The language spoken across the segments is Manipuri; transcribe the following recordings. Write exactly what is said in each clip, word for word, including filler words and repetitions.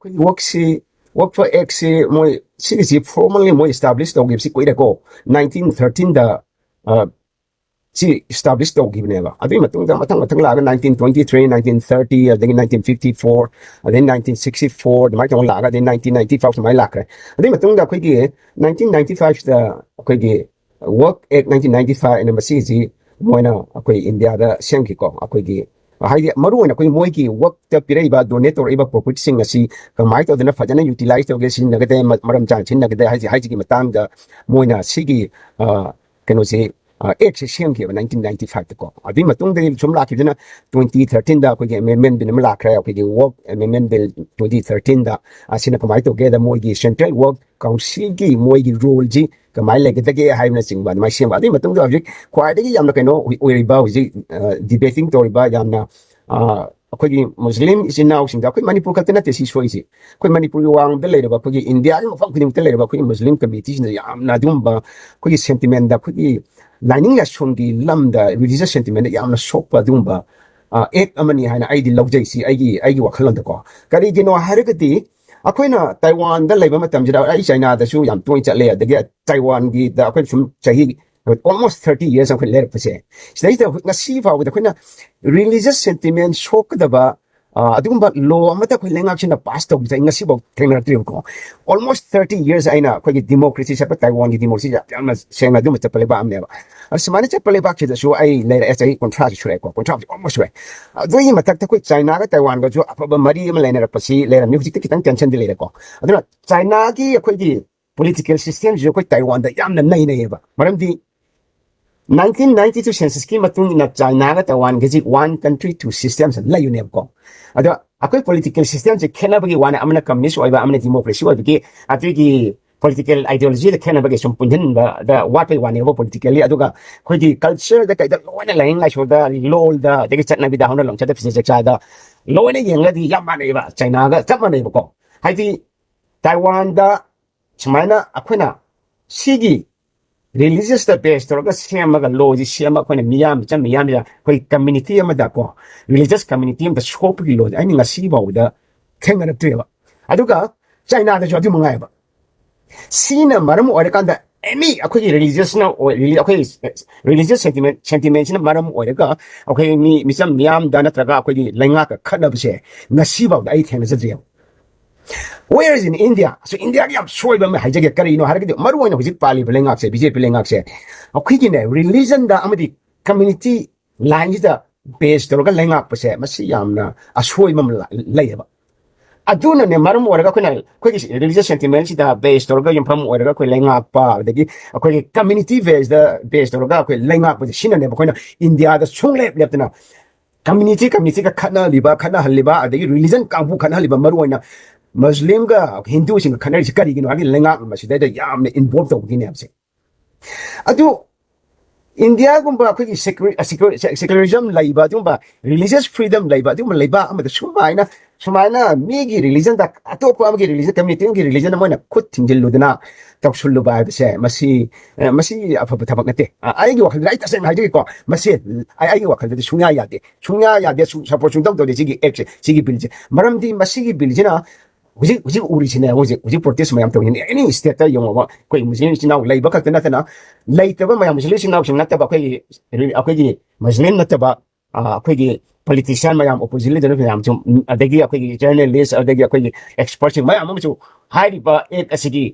ꯑꯩꯈꯣꯏꯒꯤ ꯋꯛꯁꯤ, ꯋꯛꯐ ꯑꯦꯛꯁꯤ ꯃꯣꯏ ꯁꯤꯒꯤꯁꯤ ꯐꯣꯔꯃꯦꯜꯂꯤ ꯃꯣꯏ ꯏꯁꯇꯥꯕ꯭ꯂꯤꯁ ꯇꯧꯈꯤꯕꯁꯤ ꯀꯨꯏꯔꯦꯀꯣ, ꯅꯥꯏꯟꯇꯤꯟ ꯊꯥꯔꯇꯤꯟꯗ ꯁꯤ ꯏꯁꯇꯥꯕ꯭ꯂꯤꯁ ꯇꯧꯈꯤꯕꯅꯦꯕ꯫ ꯑꯗꯨꯒꯤ ꯃꯇꯨꯡꯗ ꯃꯊꯪ ꯃꯊꯪ ꯂꯥꯛꯑꯒ nineteen twenty three, nineteen thirty, ꯑꯗꯒꯤ ꯅꯥꯏꯟꯇꯤꯟ ꯐꯤꯐꯇꯤ ꯐꯣꯔ, ꯑꯗꯩ ꯅꯥꯏꯟꯇꯤꯟ ꯁꯤꯛꯁꯇꯤ ꯐꯣꯔ, ꯑꯗꯨꯃꯥꯏꯅ ꯇꯧꯅ ꯂꯥꯛꯑꯒ ꯑꯗꯩ ꯅꯥꯏꯟꯇꯤꯟ ꯅꯥꯏꯟꯇꯤ ꯐꯥꯏꯚ ꯁꯨꯃꯥꯏꯅ ꯂꯥꯛꯈ꯭ꯔꯦ꯫ ꯑꯗꯨꯒꯤ ꯃꯇꯨꯡꯗ ꯑꯩꯈꯣꯏꯒꯤ ꯅꯥꯏꯟꯇꯤꯟ ꯅꯥꯏꯟꯇꯤ ꯐꯥꯏꯚꯇ ꯑꯩꯈꯣꯏꯒꯤ ꯋꯛ ꯑꯦꯛ ꯅꯥꯏꯟꯇꯤꯟ ꯅꯥꯏꯟꯇꯤ ꯐꯥꯏꯚ ꯑꯅ ꯃꯁꯤꯁꯤ ꯃꯣꯏꯅ ꯑꯩꯈꯣꯏ ꯏꯟꯗꯤꯌꯥꯗ ꯁꯦꯝꯈꯤꯀꯣ꯫ ꯑꯩꯈꯣꯏꯒꯤ ꯍꯥꯏꯗꯤ ꯃꯔꯨ ꯑꯣꯏꯅ ꯑꯩꯈꯣꯏ ꯃꯣꯏꯒꯤ ꯋꯛꯇ ꯄꯤꯔꯛꯏꯕ, ꯗꯣꯅꯦꯠ ꯇꯧꯔꯛꯏꯕ ꯄ꯭ꯔꯣꯐꯤꯠꯁꯤꯡ ꯑꯁꯤ ꯀꯃꯥꯏꯅ ꯇꯧꯗꯅ ꯐꯖꯅ ꯌꯨꯇꯤꯂꯥꯏꯁ ꯇꯧꯒꯦ, ꯁꯤꯖꯤꯟꯅꯒꯗꯦ, ꯃ-, ꯃꯔꯝ ꯆꯥꯅ ꯁꯤꯖꯤꯟꯅꯒꯗꯦ ꯍꯥꯏꯁꯤ, ꯍꯥꯏꯁꯤꯒꯤ ꯃꯇꯥꯡꯗ ꯃꯣꯏꯅ ꯁꯤꯒꯤ, ꯑ, ꯀꯩꯅꯣꯁꯦ, ꯑ, ꯑꯦꯛꯁꯦ ꯁꯦꯝꯈꯤꯕ ꯅꯥꯏꯟꯇꯤꯟ ꯅꯥꯏꯟꯇꯤ ꯐꯥꯏꯚꯇꯀꯣ꯫ ꯑꯗꯨꯒꯤ ꯃꯇꯨꯡꯗꯒꯤ ꯁꯨꯝ ꯂꯥꯛꯈꯤꯕꯁꯤꯅ ꯇ꯭ꯋꯦꯟꯇꯤ ꯊꯥꯔꯇꯤꯟꯗ ꯑꯩꯈꯣꯏꯒꯤ ꯑꯦꯃꯦꯟꯃꯦꯟ ꯕꯤꯜ ꯑꯃ ꯂꯥꯛꯈ꯭ꯔꯦ, ꯑꯩꯈꯣꯏꯒꯤ ꯋꯛ ꯑꯦꯃꯦꯟꯃꯦꯟ ꯕꯤꯜ ꯇ꯭ꯋꯦꯟꯇꯤ ꯊꯥꯔꯇꯤꯟꯗ꯫ ꯑꯁꯤꯅ ꯀꯃꯥꯏꯅ ꯇꯧꯒꯦꯗ, ꯃꯣꯏꯒꯤ ꯁꯦꯟꯇ꯭ꯔꯦꯜ ꯋꯛ ꯀꯥꯎꯟꯁꯤꯜꯒꯤ ꯃꯣꯏꯒꯤ ꯔꯣꯜꯁꯤ ꯀꯃꯥꯏꯅ ꯂꯩꯒꯗꯒꯦ ꯍꯥꯏꯕꯅꯆꯤꯡꯕ ꯑꯗꯨꯃꯥꯏꯅ ꯁꯦꯝꯕ꯫ ꯑꯗꯨꯒꯤ ꯃꯇꯨꯡꯗ ꯍꯧꯖꯤꯛ ꯈ꯭ꯋꯥꯏꯗꯒꯤ ꯌꯥꯝꯅ ꯀꯩꯅꯣ ꯑꯣꯏ-, ꯑꯣꯏꯔꯤꯕ ꯍꯧꯖꯤꯛ, ꯑ, ꯗꯤꯕꯦꯇꯤꯡ ꯇꯧꯔꯤꯕ ꯌꯥꯝꯅ, ꯑ, ꯑꯩꯈꯣꯏꯒꯤ ꯃꯨꯁꯂꯤꯝ ꯏꯆꯤꯟ ꯏꯅꯥꯎꯁꯤꯡꯗ, ꯑꯩꯈꯣꯏ ꯃꯅꯤꯄꯨꯔ ꯈꯛꯇ ꯅꯠꯇꯦ ꯁꯤ ꯁꯣꯛꯏꯁꯤ, ꯑꯩꯈꯣꯏ ꯃꯅꯤꯄꯨꯔꯒꯤ ꯋꯥꯡꯃꯗ ꯂꯩꯔꯕ, ꯑꯩꯈꯣꯏꯒꯤ ꯏꯟꯗꯤꯌꯥꯒꯤ ꯃꯐꯝ ꯈꯨꯗꯤꯡꯃꯛꯇ ꯂꯩꯔꯕ ꯑꯩꯈꯣꯏꯒꯤ ꯃꯨꯁꯂꯤꯝ ꯀꯝꯃ꯭ꯌꯨꯅꯤꯇꯤꯁꯤꯡꯗ ꯌꯥꯝꯅ ꯑꯗꯨꯒꯨꯝꯕ ꯑꯩꯈꯣꯏꯒꯤ ꯁꯦꯟꯇꯤꯃꯦꯟꯗ, ꯑꯩꯈꯣꯏꯒꯤ ꯂꯥꯏꯅꯤꯡ ꯂꯥꯏꯁꯣꯟꯒꯤ ꯂꯝꯗ, ꯔꯤꯂꯤꯖꯁ ꯁꯦꯟꯇꯤꯃꯦꯟꯗ ꯌꯥꯝꯅ ꯁꯣꯛꯄ ꯑꯗꯨꯒꯨꯝꯕ, ꯑ, ꯑꯦꯛ ꯑꯃꯅꯤ ꯍꯥꯏꯅ ꯑꯩꯗꯤ ꯂꯧꯖꯩ, ꯁꯤ ꯑꯩꯒꯤ, ꯑꯩꯒꯤ ꯋꯥꯈꯜꯂꯣꯟꯗꯀꯣ꯫ ꯀꯔꯤꯒꯤꯅꯣ ꯍꯥꯏꯔꯒꯗꯤ ꯑꯩꯈꯣꯏꯅ ꯇꯥꯏꯋꯥꯟꯗ ꯂꯩꯕ ꯃꯇꯝꯁꯤꯗ, ꯑꯩ ꯆꯥꯏꯅꯥꯗꯁꯨ ꯌꯥꯝ ꯇꯣꯏꯅ ꯆꯠꯂꯦ, ꯑꯗꯒꯤ ꯇꯥꯏꯋꯥꯟꯒꯤꯗ ꯑꯩꯈꯣꯏ ꯁꯨꯝ ꯆꯍꯤ almost thirty years ꯑꯩꯈꯣꯏ ꯂꯩꯔꯛꯄꯁꯦ, ꯁꯤꯗꯩꯗ ꯉꯁꯤ ꯐꯥꯎꯕꯗ ꯑꯩꯈꯣꯏꯅ ꯔꯤꯂꯤꯖꯁ ꯁꯦꯟꯇꯤꯃꯦꯟ ꯁꯣꯛꯀꯗꯕ, ꯑ, ꯑꯗꯨꯒꯨꯝꯕ ꯂꯣ ꯑꯃꯠꯇ ꯑꯩꯈꯣꯏ ꯂꯩꯉꯥꯛꯁꯤꯅ ꯄꯥꯁ ꯇꯧꯕꯁꯦ ꯑꯩ ꯉꯁꯤꯐꯥꯎ ꯊꯦꯡꯅꯔꯛꯇ꯭ꯔꯤꯕꯀꯣ꯫ Almost thirty years ꯑꯩꯅ ꯑꯩꯈꯣꯏꯒꯤ ꯗꯤꯃꯣꯀ꯭ꯔꯦꯁꯤ ꯆꯠꯄ, ꯇꯥꯏꯋꯥꯟꯒꯤ ꯗꯤꯃꯣꯀ꯭ꯔꯦꯁꯤ ꯌꯥꯝꯅ ꯁꯦꯡꯅ ꯑꯗꯨꯝꯕ ꯆꯠꯄ ꯂꯩꯕꯥꯛ ꯑꯃꯅꯦꯕ꯫ ꯑꯗ ꯁꯨꯃꯥꯏꯅ ꯆꯠꯄ ꯂꯩꯕꯥꯛꯁꯤꯗꯁꯨ ꯑꯩ ꯂꯩꯔꯛꯑꯦ, ꯆꯍꯤ ꯀꯨꯟꯊ꯭ꯔꯥꯁꯨ ꯁꯨꯔꯛꯑꯦꯀꯣ, ꯀꯨꯟꯊ꯭ꯔꯥꯁꯨ almost ꯁꯨꯔꯦ꯫ ꯑꯗꯨꯒꯤ ꯃꯊꯛꯇ ꯑꯩꯈꯣꯏ ꯆꯥꯏꯅꯥꯒ ꯇꯥꯏꯋꯥꯟꯒꯁꯨ ꯑꯐꯕ ꯃꯔꯤ ꯑꯃ ꯂꯩꯅꯔꯛꯄꯁꯤ ꯂꯩꯔꯝꯃꯤ, ꯍꯧꯖꯤꯛꯇꯤ ꯈꯤꯇꯪ ꯇꯦꯟꯁꯟꯗꯤ ꯂꯩꯔꯦꯀꯣ꯫ ꯑꯗꯨꯅ ꯆꯥꯏꯅꯥꯒꯤ ꯑꯩꯈꯣꯏꯒꯤ ꯄꯣꯂꯤꯇꯤꯀꯦꯜ ꯁꯤꯁꯇꯦꯝꯁꯤꯁꯨ ꯑꯩꯈꯣꯏ ꯇꯥꯏꯋꯥꯟꯗ ꯌꯥꯝꯅ ꯅꯩꯅꯩꯌꯦꯕ꯫ ꯃꯔꯝꯗꯤ ꯅꯥꯏꯟꯇꯤꯟ ꯅꯥꯏꯟꯇꯤ ꯇꯨ ꯁꯦꯟꯁꯁꯀꯤ ꯃꯇꯨꯡ ꯏꯟꯅ ꯆꯥꯏꯅꯥꯒ ꯇꯥꯏꯋꯥꯟꯒꯁꯤ one country two system ꯂꯩꯕꯅꯦꯕꯀꯣ꯫ ꯑꯗꯣ ꯑꯩꯈꯣꯏ ꯄꯣꯂꯤꯇꯤꯀꯦꯜ ꯁꯤꯁꯇꯦꯝꯁꯦ ꯈꯦꯠꯅꯕꯒꯤ ꯋꯥꯅꯤ, ꯑꯃꯅ ꯀꯝꯃꯨꯅꯤꯁ ꯑꯣꯏꯕ, ꯑꯃꯅ ꯗꯤꯃꯣꯀ꯭ꯔꯦꯁꯤ ꯑꯣꯏꯕꯒꯤ, ꯑꯗꯨꯒꯤ ꯄꯣꯂꯤꯇꯤꯀꯦꯜ ꯑꯥꯏꯗꯤꯌꯣꯂꯣꯖꯤꯗ ꯈꯦꯠꯅꯕꯒꯤ ꯁꯨꯝ ꯄꯨꯟꯁꯤꯟꯕꯗ ꯋꯥꯠꯄꯒꯤ ꯋꯥꯅꯦꯕ꯫ ꯄꯣꯂꯤꯇꯤꯀꯦꯜꯂꯤ, ꯑꯗꯨꯒ ꯑꯩꯈꯣꯏꯒꯤ ꯀꯜꯆꯔꯗ ꯀꯩꯗ ꯂꯣꯏꯅ, ꯂꯥꯏꯅꯤꯡ ꯂꯥꯏꯁꯣꯟꯗ, ꯂꯣꯜꯗ, ꯑꯗꯒꯤ ꯆꯠꯅꯕꯤꯗ ꯍꯧꯅ ꯂꯣꯟꯆꯠꯇ, ꯐꯤꯖꯦꯠ ꯆꯛꯆꯥꯗ ꯂꯣꯏꯅ ꯌꯦꯡꯂꯒꯗꯤ ꯌꯥꯝ ꯃꯥꯟꯅꯩꯕ, ꯆꯥꯏꯅꯥꯒ ꯆꯞ ꯃꯥꯟꯅꯩꯕꯀꯣ꯫ ꯍꯥꯏꯗꯤ ꯇꯥꯏꯋꯥꯟꯗ ꯁꯨꯃꯥꯏꯅ ꯑꯩꯈꯣꯏꯅ ꯁꯤꯒꯤ ꯔꯤꯂꯤꯖꯁꯇ ꯕꯦꯁ ꯇꯧꯔꯒ ꯁꯦꯝꯃꯒ, ꯂꯣꯁꯤ ꯁꯦꯝꯃꯒ ꯑꯩꯈꯣꯏꯅ ꯃꯤꯌꯥꯝ ꯃꯤꯆꯝ ꯃꯤꯌꯥꯝꯁꯤꯗ, ꯑꯩꯈꯣꯏ ꯀꯝꯃ꯭ꯌꯨꯅꯤꯇꯤ ꯑꯃꯗꯀꯣ, ꯔꯤꯂꯤꯖꯁ ꯀꯝꯃ꯭ꯌꯨꯅꯤꯇꯤ ꯑꯃꯗ ꯁꯣꯛꯄꯒꯤ ꯂꯣꯁꯦ ꯑꯩꯅ ꯉꯁꯤ ꯐꯥꯎꯕꯗ ꯊꯦꯡꯅꯔꯛꯇ꯭ꯔꯤꯕ꯫ ꯑꯗꯨꯒ ꯆꯥꯏꯅꯥꯗꯁꯨ ꯑꯗꯨ ꯃꯉꯥꯏꯕ꯫ ꯁꯤꯅ ꯃꯔꯝ ꯑꯣꯏꯔꯀꯥꯟꯗ ꯑꯦꯅꯤ ꯑꯩꯈꯣꯏꯒꯤ ꯔꯤꯂꯤꯖꯁꯅ ꯑꯩꯈꯣꯏ ꯔꯤꯂꯤꯖꯁ ꯁꯦꯟꯇꯤꯃꯦꯟ ꯁꯦꯟꯇꯤꯃꯦꯟꯁꯤꯅ ꯃꯔꯝ ꯑꯣꯏꯔꯒ ꯑꯩꯈꯣꯏ ꯃꯤ ꯃꯤꯆꯝ ꯃꯤꯌꯥꯝꯗ ꯅꯠꯇ꯭ꯔꯒ ꯑꯩꯈꯣꯏꯒꯤ ꯂꯩꯉꯥꯛꯀ ꯈꯠꯅꯕꯁꯦ ꯉꯁꯤꯐꯥꯎꯗ ꯑꯩ ꯊꯦꯡꯅꯖꯗ꯭ꯔꯤꯕ꯫ Whereas in India, so ꯏꯟꯗꯤꯌꯥꯒꯤ ꯌꯥꯝ ꯁꯣꯏꯕ ꯑꯃ ꯍꯥꯏꯖꯒꯦ꯫ ꯀꯔꯤꯅꯣ ꯍꯥꯏꯔꯒꯗꯤ ꯃꯔꯨ ꯑꯣꯏꯅ ꯍꯧꯖꯤꯛ ꯄꯥꯜꯂꯤꯕ ꯂꯩꯉꯥꯛꯁꯦ, ꯕꯤ ꯖꯦ ꯄꯤ ꯂꯩꯉꯥꯛꯁꯦ, ꯑꯩꯈꯣꯏꯒꯤꯅꯦ ꯔꯤꯂꯤꯖꯟꯗ ꯑꯃꯗꯤ ꯀꯝꯃ꯭ꯌꯨꯅꯤꯇꯤ ꯂꯥꯏꯟꯁꯤꯗ ꯕꯦꯁ ꯇꯧꯔꯒ ꯂꯩꯉꯥꯛꯄꯁꯦ ꯃꯁꯤ ꯌꯥꯝꯅ ꯑꯁꯣꯏꯕ ꯑꯃ ꯂꯩꯌꯦꯕ꯫ ꯑꯗꯨꯅꯅꯦ ꯃꯔꯝ ꯑꯣꯏꯔꯒ ꯑꯩꯈꯣꯏꯅ ꯑꯩꯈꯣꯏꯒꯤ ꯔꯤꯂꯤꯖꯁ ꯁꯦꯟꯇꯤꯃꯦꯟꯁꯤꯗ ꯕꯦꯁ ꯇꯧꯔꯒ ꯌꯨꯝꯐꯝ ꯑꯣꯏꯔꯒ ꯑꯩꯈꯣꯏ ꯂꯩꯉꯥꯛꯄ, ꯑꯗꯒꯤ ꯑꯩꯈꯣꯏꯒꯤ ꯀꯝꯃ꯭ꯌꯨꯅꯤꯇꯤ ꯕꯦꯁꯇ ꯕꯦꯁ ꯇꯧꯔꯒ ꯑꯩꯈꯣꯏ ꯂꯩꯉꯥꯛꯄꯁꯦ ꯁꯤꯅꯅꯦꯕ ꯑꯩꯈꯣꯏꯅ ꯏꯟꯗꯤꯌꯥꯗ ꯁꯨꯡꯂꯦꯞ ꯂꯦꯞꯇꯅ ꯀꯝꯃ꯭ꯌꯨꯅꯤꯇꯤ ꯀꯝꯃ꯭ꯌꯨꯅꯤꯇꯤꯒ ꯈꯠꯅꯍꯜꯂꯤꯕ, ꯈꯠꯅꯍꯜꯂꯤꯕ, ꯑꯗꯒꯤ ꯔꯤꯂꯤꯖꯟ ꯀꯥꯡꯕꯨ ꯈꯠꯅꯍꯜꯂꯤꯕ, ꯃꯔꯨ ꯑꯣꯏꯅ ꯃꯨꯁꯂꯤꯝꯒ ꯍꯤꯟꯗꯨꯁꯤꯡꯒ ꯈꯠꯅꯔꯤꯁꯤ ꯀꯔꯤꯒꯤꯅꯣ ꯍꯥꯏꯔꯗꯤ ꯂꯩꯉꯥꯛ ꯃꯁꯤꯗꯩꯗ ꯌꯥꯝꯅ ꯏꯟꯚꯣꯜꯕ ꯇꯧꯕꯒꯤꯅꯦꯕꯁꯦ꯫ ꯑꯗꯨ ꯏꯟꯗꯤꯌꯥꯒꯨꯝꯕ ꯑꯩꯈꯣꯏꯒꯤ ꯁꯦꯀꯨꯂꯔꯤꯖꯝ ꯂꯩꯕ, ꯑꯗꯨꯒꯨꯝꯕ ꯔꯤꯂꯤꯖꯁ ꯐ꯭ꯔꯤꯗꯝ ꯂꯩꯕ ꯑꯗꯨꯒꯨꯝꯕ ꯂꯩꯕꯥꯛ ꯑꯃꯗ ꯁꯨꯃꯥꯏꯅ ꯁꯨꯃꯥꯏꯅ ꯃꯤꯒꯤ ꯔꯤꯂꯤꯖꯟꯗ, ꯑꯇꯣꯞꯄ ꯑꯃꯒꯤ ꯔꯤꯂꯤꯖꯟ, ꯀꯝꯃ꯭ꯌꯨꯅꯤꯇꯤ ꯑꯃꯒꯤ ꯔꯤꯂꯤꯖꯟ ꯑꯃ ꯑꯣꯏꯅ ꯈꯨꯠ ꯊꯤꯡꯖꯤꯜꯂꯨꯗꯅ ꯇꯧꯁꯜꯂꯨꯕ ꯍꯥꯏꯕꯁꯦ ꯃꯁꯤ ꯃꯁꯤ ꯑꯐꯕ ꯊꯕꯛ ꯅꯠꯇꯦ꯫ ꯑꯩꯒꯤ ꯋꯥꯈꯜꯗ, ꯑꯩ ꯇꯁꯦꯡꯅ ꯍꯥꯏꯖꯒꯦꯀꯣ, ꯃꯁꯤ ꯑꯩꯒꯤ ꯋꯥꯈꯜꯗꯗꯤ ꯁꯨꯡꯌꯥ ꯌꯥꯗꯦ꯫ ꯁꯨꯡꯌꯥ ꯌꯥꯗꯦ꯫ ꯁꯨ ꯁꯄꯣꯔꯠ ꯁꯨꯡꯇꯧ ꯇꯧꯗꯦ ꯁꯤꯒꯤ ꯑꯦꯛꯁꯦ, ꯁꯤꯒꯤ ꯕꯤꯜꯁꯦ꯫ ꯃꯔꯝꯗꯤ ꯃꯁꯤꯒꯤ ꯕꯤꯜꯁꯤꯅ ꯍꯧꯖꯤꯛ ꯍꯧꯖꯤꯛ ꯎꯔꯤꯁꯤꯅꯦ, ꯍꯧꯖꯤꯛ ꯍꯧꯖꯤꯛ ꯄ꯭ꯔꯣꯇꯦꯁ ꯃꯌꯥꯝ ꯇꯧꯔꯤꯅꯦ꯫ ꯑꯦꯅꯤ ꯁ꯭ꯇꯦꯠꯇ ꯌꯦꯡꯉꯣꯕ, ꯑꯩꯈꯣꯏ ꯃꯨꯁꯂꯤꯝ ꯏꯆꯤꯟ ꯏꯅꯥꯎ ꯂꯩꯕ ꯈꯛꯇ ꯅꯠꯇꯅ, ꯂꯩꯇꯕ ꯃꯌꯥꯝ, ꯃꯨꯁꯂꯤꯝ ꯏꯆꯤꯟ ꯏꯅꯥꯎꯁꯤꯡ ꯅꯠꯇꯕ, ꯑꯩꯈꯣꯏꯒꯤ ꯑꯩꯈꯣꯏꯒꯤ ꯃꯨꯁꯂꯤꯝ ꯅꯠꯇꯕ ꯑꯩꯈꯣꯏꯒꯤ ꯄꯣꯂꯤꯇꯤꯁꯤꯌꯥꯟ ꯃꯌꯥꯝ, ꯑꯣꯄꯣꯖꯤꯁꯟ ꯂꯤꯗꯔ ꯃꯌꯥꯝꯁꯨ, ꯑꯗꯒꯤ ꯑꯩꯈꯣꯏꯒꯤ ꯖꯔꯅꯦꯂꯤꯁ, ꯑꯗꯒꯤ ꯑꯩꯈꯣꯏꯒꯤ ꯑꯦꯛꯁꯄꯔꯠꯁꯤꯡ ꯃꯌꯥꯝ ꯑꯃꯁꯨ ꯍꯥꯏꯔꯤꯕ ꯑꯦꯛ ꯑꯁꯤꯒꯤ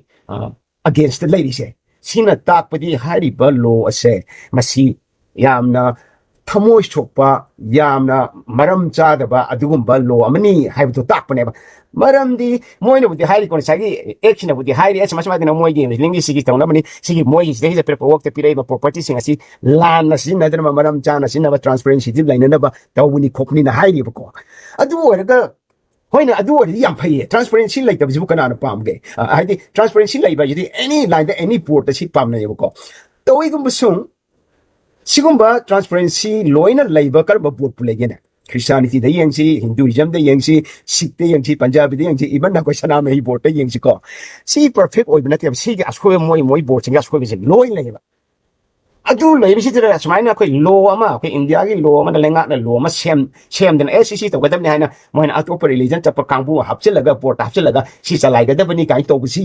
ꯑꯒꯦꯟꯁꯇ ꯂꯩꯔꯤꯁꯦ꯫ ꯁꯤꯅ ꯇꯥꯛꯄꯗꯤ ꯍꯥꯏꯔꯤꯕ ꯂꯣ ꯑꯁꯦ ꯃꯁꯤ ꯌꯥꯝꯅ ꯊꯃꯣꯏ ꯁꯣꯛꯄ, ꯌꯥꯝꯅ ꯃꯔꯝ ꯆꯥꯗꯕ ꯑꯗꯨꯒꯨꯝꯕ ꯂꯣ ꯑꯃꯅꯤ ꯍꯥꯏꯕꯗꯨ ꯇꯥꯛꯄꯅꯦꯕ꯫ ꯃꯔꯝꯗꯤ ꯃꯣꯏꯅꯕꯨꯗꯤ ꯍꯥꯏꯔꯤꯀꯣ, ꯉꯁꯥꯏꯒꯤ ꯑꯦꯛꯁꯤꯅꯕꯨꯗꯤ ꯍꯥꯏꯔꯤ, "ꯑꯦ, ꯁꯨꯃꯥꯏ ꯁꯨꯃꯥꯏꯅ ꯃꯣꯏꯒꯤ ꯃꯨꯁꯂꯤꯝꯒꯤ ꯁꯤꯒꯤ ꯇꯧꯅꯕꯅꯤ, ꯁꯤꯒꯤ ꯃꯣꯏꯒꯤ ꯁꯤꯗꯩꯁꯤꯗ ꯄꯤꯔꯛꯄ ꯋꯥꯛꯇ ꯄꯤꯔꯛꯏꯕ ꯄ꯭ꯔꯣꯄꯔꯇꯤꯁꯤꯡ ꯑꯁꯤ ꯂꯥꯟꯅ ꯁꯤꯖꯤꯟꯅꯗꯅꯕ, ꯃꯔꯝ ꯆꯥꯅ ꯁꯤꯖꯤꯟꯅꯕ, ꯇ꯭ꯔꯥꯟꯁꯄꯔꯦꯟꯁꯤꯗꯤ ꯂꯩꯅꯅꯕ ꯇꯧꯕꯅꯤ ꯈꯣꯠꯄꯅꯤꯅ" ꯍꯥꯏꯔꯤꯕꯀꯣ꯫ ꯑꯗꯨ ꯑꯣꯏꯔꯒ, ꯍꯣꯏꯅꯦ, ꯑꯗꯨ ꯑꯣꯏꯔꯗꯤ ꯌꯥꯝ ꯐꯩꯌꯦ꯫ ꯇ꯭ꯔꯥꯟꯁꯄꯔꯦꯟꯁꯤ ꯂꯩꯇꯕꯁꯤꯕꯨ ꯀꯅꯥꯅ ꯄꯥꯝꯒꯦ? ꯑ, ꯍꯥꯏꯗꯤ ꯇ꯭ꯔꯥꯟꯁꯄꯔꯦꯟꯁꯤ ꯂꯩꯕ ꯍꯥꯏꯁꯤꯗꯤ ꯑꯦꯅꯤ ꯂꯥꯏꯟꯗ, ꯑꯦꯅꯤ ꯕꯣꯔꯗꯇ ꯁꯤ ꯄꯥꯝꯅꯩꯌꯦꯕꯀꯣ꯫ ꯇꯧꯏꯒꯨꯝꯕꯁꯨꯡ ꯁꯤꯒꯨꯝꯕ ꯇ꯭ꯔꯥꯟꯁꯄꯔꯦꯟꯁꯤ ꯂꯣꯏꯅ ꯂꯩꯕ ꯀꯔꯝꯕ ꯕꯣꯔꯗꯄꯨ ꯂꯩꯒꯦꯅꯦ? ꯈ꯭ꯔꯤꯁꯇꯥꯅꯤꯇꯤꯗ ꯌꯦꯡꯁꯤ, ꯍꯤꯟꯗꯨꯏꯖꯝꯗ ꯌꯦꯡꯁꯤ, ꯁꯤꯈꯇ ꯌꯦꯡꯁꯤ, ꯄꯟꯖꯥꯕꯤꯗ ꯌꯦꯡꯁꯤ, ꯏꯚꯟ ꯑꯩꯈꯣꯏ ꯁꯅꯥꯃꯍꯤ ꯕꯣꯔꯗꯇ ꯌꯦꯡꯁꯤꯀꯣ꯫ ꯁꯤ ꯄꯔꯐꯦꯛ ꯑꯣꯏꯕ ꯅꯠꯇꯦꯕ꯫ ꯁꯤꯒꯤ ꯑꯁꯣꯏꯕ, ꯃꯣꯏ, ꯃꯣꯏ ꯕꯣꯔꯗꯁꯤꯡꯒꯤ ꯑꯁꯣꯏꯕꯁꯦ ꯂꯣꯏ ꯂꯩꯌꯦꯕ꯫ ꯑꯗꯨ ꯂꯩꯕꯁꯤꯗ ꯁꯨꯃꯥꯏꯅ ꯑꯩꯈꯣꯏ ꯂꯣ ꯑꯃ, ꯑꯩꯈꯣꯏ ꯏꯟꯗꯤꯌꯥꯒꯤ ꯂꯣ ꯑꯃꯅ, ꯂꯩꯉꯥꯛꯅ ꯂꯣ ꯑꯃ ꯁꯦꯝ ꯁꯦꯝꯗꯅ, ꯑꯦ, ꯁꯤ ꯁꯤ ꯇꯧꯒꯗꯕꯅꯤ ꯍꯥꯏꯅ ꯃꯣꯏꯅ ꯑꯇꯣꯞꯄ ꯔꯤꯂꯤꯖꯟ ꯆꯠꯄ ꯀꯥꯡꯕꯨ ꯍꯥꯞꯆꯤꯜꯂꯒ, ꯕꯣꯔꯗ ꯍꯥꯞꯆꯤꯜꯂꯒ, ꯁꯤ ꯆꯂꯥꯏꯒꯗꯕꯅꯤ ꯀꯥꯏꯅ ꯇꯧꯕꯁꯤ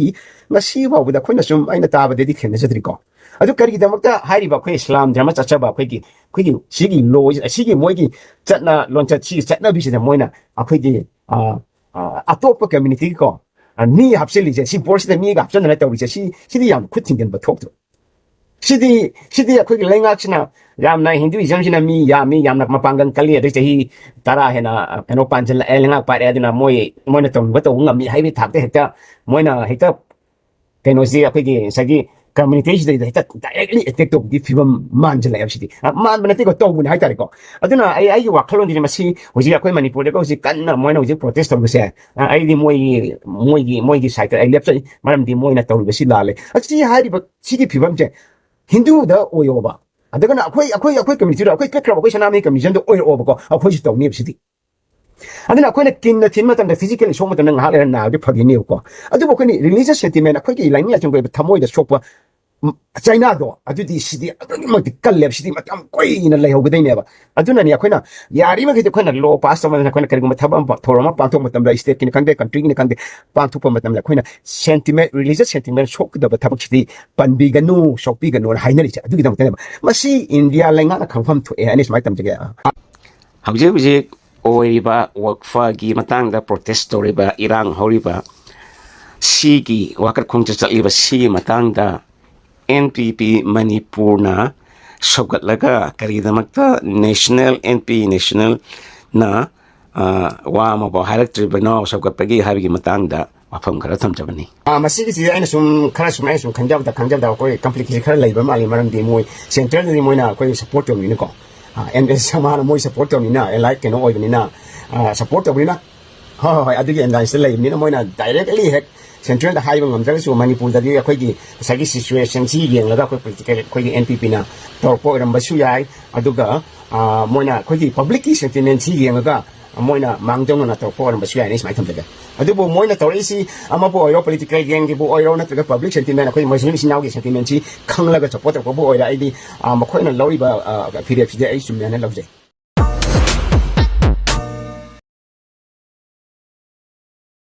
ꯉꯁꯤ ꯐꯥꯎꯕꯗ ꯑꯩꯈꯣꯏꯅ ꯁꯨꯝ, ꯑꯩꯅ ꯇꯥꯕꯗꯗꯤ ꯊꯦꯡꯅꯖꯗ꯭ꯔꯤꯀꯣ꯫ ꯑꯗꯨ ꯀꯔꯤꯒꯤꯗꯃꯛꯇ ꯍꯥꯏꯔꯤꯕ ꯑꯩꯈꯣꯏ ꯏꯁꯂꯥꯝ ꯙꯔꯃ ꯆꯠꯆꯕ ꯑꯩꯈꯣꯏꯒꯤ, ꯑꯩꯈꯣꯏꯒꯤ ꯁꯤꯒꯤ ꯂꯣ, ꯑꯁꯤꯒꯤ ꯃꯣꯏꯒꯤ ꯆꯠꯅ ꯂꯣꯟꯆꯠ, ꯁꯤꯒꯤ ꯆꯠꯅꯕꯤꯁꯤꯗ ꯃꯣꯏꯅ ꯑꯩꯈꯣꯏꯒꯤ, ꯑ, ꯑ, ꯑꯇꯣꯞꯄ ꯀꯝꯃ꯭ꯌꯨꯅꯤꯇꯤꯒꯤꯀꯣ, ꯑ, ꯃꯤ ꯍꯥꯞꯆꯤꯜꯂꯤꯁꯦ, ꯁꯤ ꯕꯣꯔꯗꯁꯤꯗ ꯃꯤꯒ ꯍꯥꯞꯆꯤꯟꯗꯅ ꯇꯧꯔꯤꯁꯦ, ꯁꯤ, ꯁꯤꯗꯤ ꯌꯥꯝ ꯈꯨꯠ ꯊꯤꯡꯖꯤꯟꯕ ꯊꯣꯛꯇ꯭ꯔꯣ? ꯁꯤꯗꯤ, ꯁꯤꯗꯤ ꯑꯩꯈꯣꯏꯒꯤ ꯂꯩꯉꯥꯛꯁꯤꯅ ꯌꯥꯝꯅ, ꯍꯤꯟꯗꯨꯏꯖꯝꯁꯤꯅ ꯃꯤ ꯌꯥꯝꯃꯤ, ꯌꯥꯝꯅ ꯃꯄꯥꯡꯒꯜ ꯀꯜꯂꯤ, ꯑꯗꯩ ꯆꯍꯤ ꯇꯔꯥ ꯍꯦꯟꯅ, ꯑ, ꯀꯩꯅꯣ ꯄꯥꯟꯁꯤꯜꯂꯛꯑꯦ, ꯂꯩꯉꯥꯛ ꯄꯥꯏꯔꯛꯑꯦ, ꯑꯗꯨꯅ ꯃꯣꯏ, ꯃꯣꯏꯅ ꯇꯧꯅꯤꯡꯕ ꯇꯧꯕ ꯉꯝꯃꯤ ꯍꯥꯏꯕꯒꯤ ꯊꯥꯛꯇ ꯍꯦꯛꯇ ꯃꯣꯏꯅ ꯍꯦꯛꯇ ꯀꯩꯅꯣꯁꯤ, ꯑꯩꯈꯣꯏꯒꯤ ꯉꯁꯥꯏꯒꯤ ꯀꯝꯃ꯭ꯌꯨꯅꯤꯇꯤꯁꯤꯗꯩꯗ ꯍꯦꯛꯇ ꯗꯥꯏꯔꯦꯛꯂꯤ ꯑꯦꯇꯦꯛ ꯇꯧꯕꯒꯤ ꯐꯤꯕꯝ ꯃꯥꯟꯁꯤꯜꯂꯛꯑꯦꯕ ꯁꯤꯗꯤ꯫ ꯑ, ꯃꯥꯟꯕ ꯅꯠꯇꯦꯀꯣ, ꯇꯧꯕꯅꯤ ꯍꯥꯏꯇꯥꯔꯦꯀꯣ꯫ ꯑꯗꯨꯅ ꯑꯩ, ꯑꯩꯒꯤ ꯋꯥꯈꯜꯂꯣꯟꯗꯗꯤ ꯃꯁꯤ ꯍꯧꯖꯤꯛ ꯑꯩꯈꯣꯏ ꯃꯅꯤꯄꯨꯔꯗꯒ ꯍꯧꯖꯤꯛ ꯀꯟꯅ ꯃꯣꯏꯅ ꯍꯧꯖꯤꯛ ꯄ꯭ꯔꯣꯇꯦꯁ ꯇꯧꯕꯁꯦ, ꯑ, ꯑꯩꯗꯤ ꯃꯣꯏꯒꯤ, ꯃꯣꯏꯒꯤ, ꯃꯣꯏꯒꯤ ꯁꯥꯏꯠꯇ ꯑꯩ ꯂꯦꯞꯆꯩ꯫ ꯃꯔꯝꯗꯤ ꯃꯣꯏꯅ ꯇꯧꯔꯤꯕꯁꯤ ꯂꯥꯜꯂꯦ꯫ ꯑꯁꯤ ꯍꯥꯏꯔꯤꯕ ꯁꯤꯒꯤ ꯐꯤꯕꯝꯁꯦ ꯍꯤꯟꯗꯨꯗ ꯑꯣꯏꯌꯣꯕ, ꯑꯗꯨꯒꯅ ꯑꯩꯈꯣꯏ, ꯑꯩꯈꯣꯏ, ꯑꯩꯈꯣꯏ ꯀꯝꯃ꯭ꯌꯨꯅꯤꯇꯤꯗ, ꯑꯩꯈꯣꯏ ꯄꯤꯛꯈ꯭ꯔꯕ ꯑꯩꯈꯣꯏ ꯁꯅꯥꯃꯍꯤ ꯀꯝꯃ꯭ꯌꯨꯅꯤꯖꯝꯗ ꯑꯣꯏꯔꯛꯑꯣꯕꯀꯣ, ꯑꯩꯈꯣꯏꯁꯨ ꯇꯧꯅꯦꯕ ꯁꯤꯗꯤ꯫ ꯑꯗꯨꯅ ꯑꯩꯈꯣꯏꯅ ꯀꯤꯟꯅ ꯊꯤꯟ ꯃꯇꯝꯗ, ꯐꯤꯖꯤꯀꯦꯜꯂꯤ ꯁꯣꯛ ꯃꯇꯝꯗ ꯉꯥꯏꯍꯥꯛ ꯂꯩꯔ ꯅꯥꯕꯗꯤ ꯐꯈꯤꯅꯦꯕꯀꯣ꯫ ꯑꯗꯨꯕꯨ ꯑꯩꯈꯣꯏꯅ ꯔꯤꯂꯤꯖꯁ ꯁꯦꯟꯇꯤꯃꯦꯟ, ꯑꯩꯈꯣꯏꯒꯤ ꯂꯥꯏꯅꯤꯡ ꯂꯥꯏꯁꯣꯟꯒꯤ ꯑꯣꯏꯕ ꯊꯃꯣꯏꯗ ꯁꯣꯛꯄ, ꯎꯝ, ꯆꯩꯅꯥꯗꯣ, ꯑꯗꯨꯗꯤ ꯁꯤꯗꯤ ꯑꯗꯨꯛꯀꯤ ꯃꯇꯤꯛ ꯀꯜꯂꯦꯕ, ꯁꯤꯗꯤ ꯃꯇꯝ ꯀꯨꯏꯅ ꯂꯩꯍꯧꯒꯗꯣꯏꯅꯦꯕ꯫ ꯑꯗꯨꯅꯅꯦ ꯑꯩꯈꯣꯏꯅ ꯌꯥꯔꯤꯃꯈꯩꯗꯤ ꯑꯩꯈꯣꯏꯅ ꯂꯣ ꯄꯥꯁ ꯇꯧꯕ ꯃꯇꯝꯗ, ꯑꯩꯈꯣꯏꯅ ꯀꯔꯤꯒꯨꯝꯕ ꯊꯕꯛ ꯑꯃ, ꯊꯧꯔꯝ ꯑꯃ ꯄꯥꯡꯊꯣꯛꯄ ꯃꯇꯝꯗ, ꯁ꯭ꯇꯦꯠꯀꯤꯅꯤ ꯈꯪꯗꯦ, ꯀꯟꯇ꯭ꯔꯤꯒꯤꯅꯤ ꯈꯪꯗꯦ, ꯄꯥꯡꯊꯣꯛꯄ ꯃꯇꯝꯗ ꯑꯩꯈꯣꯏꯅ ꯁꯦꯟꯇꯤꯃꯦꯟ, ꯔꯤꯂꯤꯖꯁ ꯁꯦꯟꯇꯤꯃꯦꯟ ꯁꯣꯛꯀꯗꯕ ꯊꯕꯛꯁꯤꯗꯤ ꯄꯟꯕꯤꯒꯅꯨ, ꯁꯣꯛꯄꯤꯒꯅꯨꯅ ꯍꯥꯏꯅꯔꯤꯁꯦ ꯑꯗꯨꯒꯤꯗꯃꯛꯇꯅꯦꯕ꯫ ꯃꯁꯤ ꯏꯟꯗꯤꯌꯥ ꯂꯩꯉꯥꯛꯅ ꯈꯪꯐꯝ ꯊꯣꯛꯑꯦ, ꯑꯩꯅ ꯁꯨꯃꯥꯏꯅ ꯇꯝꯖꯒꯦ꯫ ꯍꯧꯖꯤꯛ ꯍꯧꯖꯤꯛ ꯑꯣꯏꯔꯤꯕ ꯋꯛꯐꯒꯤ ꯃꯇꯥꯡꯗ ꯄ꯭ꯔꯣꯇꯦꯁ ꯇꯧꯔꯤꯕ, ꯏꯔꯥꯡ ꯍꯧꯔꯤꯕ ꯁꯤꯒꯤ ꯋꯥꯀꯠ ꯈꯣꯡꯆꯠ ꯆꯠꯂꯤꯕ ꯁꯤꯒꯤ ꯃꯇꯥꯡꯗ ꯑꯦꯟ ꯄꯤ ꯄꯤ ꯃꯅꯤꯄꯨꯔꯅ ꯁꯧꯒꯠꯂꯒ ꯀꯔꯤꯒꯤꯗꯃꯛꯇ ꯅꯦꯁꯅꯦꯜ, ꯑꯦꯟ ꯄꯤ ꯅꯦꯁꯅꯦꯜꯅ, ꯑ, ꯋꯥ ꯑꯃꯐꯥꯎ ꯍꯥꯏꯔꯛꯇ꯭ꯔꯤꯕꯅꯣ ꯁꯧꯒꯠꯄꯒꯤ ꯍꯥꯏꯕꯒꯤ ꯃꯇꯥꯡꯗ ꯋꯥꯐꯝ ꯈꯔ ꯊꯝꯖꯕꯅꯤ꯫ ꯑ, ꯃꯁꯤꯒꯤꯁꯤ ꯑꯩꯅ ꯁꯨꯝ ꯈꯔ, ꯁꯨꯝ ꯑꯩꯅ ꯁꯨꯝ ꯈꯟꯖꯕꯗ, ꯈꯟꯖꯕꯗ ꯑꯩꯈꯣꯏ ꯀꯝꯄ꯭ꯂꯤꯀꯦꯁꯟ ꯈꯔ ꯂꯩꯕ ꯃꯥꯜꯂꯤ꯫ ꯃꯔꯝꯗꯤ ꯃꯣꯏ ꯁꯦꯟꯇ꯭ꯔꯦꯜꯗꯗꯤ ꯃꯣꯏꯅ ꯑꯩꯈꯣꯏ ꯁꯞꯄꯣꯔꯠ ꯇꯧꯕꯅꯤꯅꯀꯣ, ꯑ, ꯑꯦꯟ ꯑꯦꯁ ꯃꯥꯅ ꯃꯣꯏ ꯁꯞꯄꯣꯔꯠ ꯇꯧꯕꯅꯤꯅ, ꯑꯦꯂꯥꯏꯠ ꯀꯩꯅꯣ ꯑꯣꯏꯕꯅꯤꯅ, ꯑ, ꯁꯞꯄꯣꯔꯠ ꯇꯧꯕꯅꯤꯅ, ꯍꯣꯏ, ꯍꯣꯏ, ꯍꯣꯏ, ꯑꯗꯨꯒꯤ ꯑꯦꯂꯥꯏꯟꯁꯇ ꯂꯩꯕꯅꯤꯅ ꯃꯣꯏꯅ ꯗꯥꯏꯔꯦꯛꯂꯤ ꯍꯦꯛ ꯁꯦꯟꯇ꯭ꯔꯦꯜꯗ ꯍꯥꯏꯕ ꯉꯝꯗ꯭ꯔꯒꯁꯨ, ꯃꯅꯤꯄꯨꯔꯗꯒꯤ ꯑꯩꯈꯣꯏꯒꯤ ꯉꯁꯥꯏꯒꯤ ꯁꯤꯆꯨꯋꯦꯁꯟꯁꯤ ꯌꯦꯡꯂꯒ ꯑꯩꯈꯣꯏ ꯄꯣꯂꯤꯇꯤꯀꯦꯜ, ꯑꯩꯈꯣꯏꯒꯤ ꯑꯦꯟ ꯄꯤ ꯄꯤꯅ ꯇꯧꯔꯛꯄ ꯑꯣꯏꯔꯝꯕꯁꯨ ꯌꯥꯏ꯫ ꯑꯗꯨꯒ, ꯑ, ꯃꯣꯏꯅ ꯑꯩꯈꯣꯏꯒꯤ ꯄꯕ꯭ꯂꯤꯛꯀꯤ ꯁꯦꯟꯇꯤꯃꯦꯟꯁꯤ ꯌꯦꯡꯉꯒ, ꯃꯣꯏꯅ ꯃꯥꯡꯖꯧꯅꯅ ꯇꯧꯔꯛꯄ ꯑꯣꯏꯔꯝꯕꯁꯨ ꯌꯥꯏꯅ ꯁꯨꯃꯥꯏꯅ ꯊꯝꯖꯒꯦ꯫ ꯑꯗꯨꯕꯨ ꯃꯣꯏꯅ ꯇꯧꯔꯛꯏꯁꯤ ꯑꯃꯕꯨ ꯑꯣꯏꯔꯣ, ꯄꯣꯂꯤꯇꯤꯀꯦꯜ ꯒꯦꯡꯒꯤꯕꯨ ꯑꯣꯏꯔꯣ, ꯅꯠꯇ꯭ꯔꯒ ꯄꯕ꯭ꯂꯤꯛ ꯁꯦꯟꯇꯤꯃꯦꯟ, ꯑꯩꯈꯣꯏ ꯃꯨꯁꯂꯤꯝ ꯏꯆꯤꯟ ꯏꯅꯥꯎꯒꯤ ꯁꯦꯟꯇꯤꯃꯦꯟꯁꯤ ꯈꯪꯂꯒ ꯁꯞꯄꯣꯔꯠ ꯇꯧꯔꯛꯄꯕꯨ ꯑꯣꯏꯔꯣ, ꯑꯩꯗꯤ, ꯑ, ꯃꯈꯣꯏꯅ ꯂꯧꯔꯤꯕ, ꯑ, ꯐꯤꯔꯦꯞꯁꯤꯗꯤ ꯑꯩ ꯆꯨꯝꯃꯦꯅ ꯂꯧꯖꯩ꯫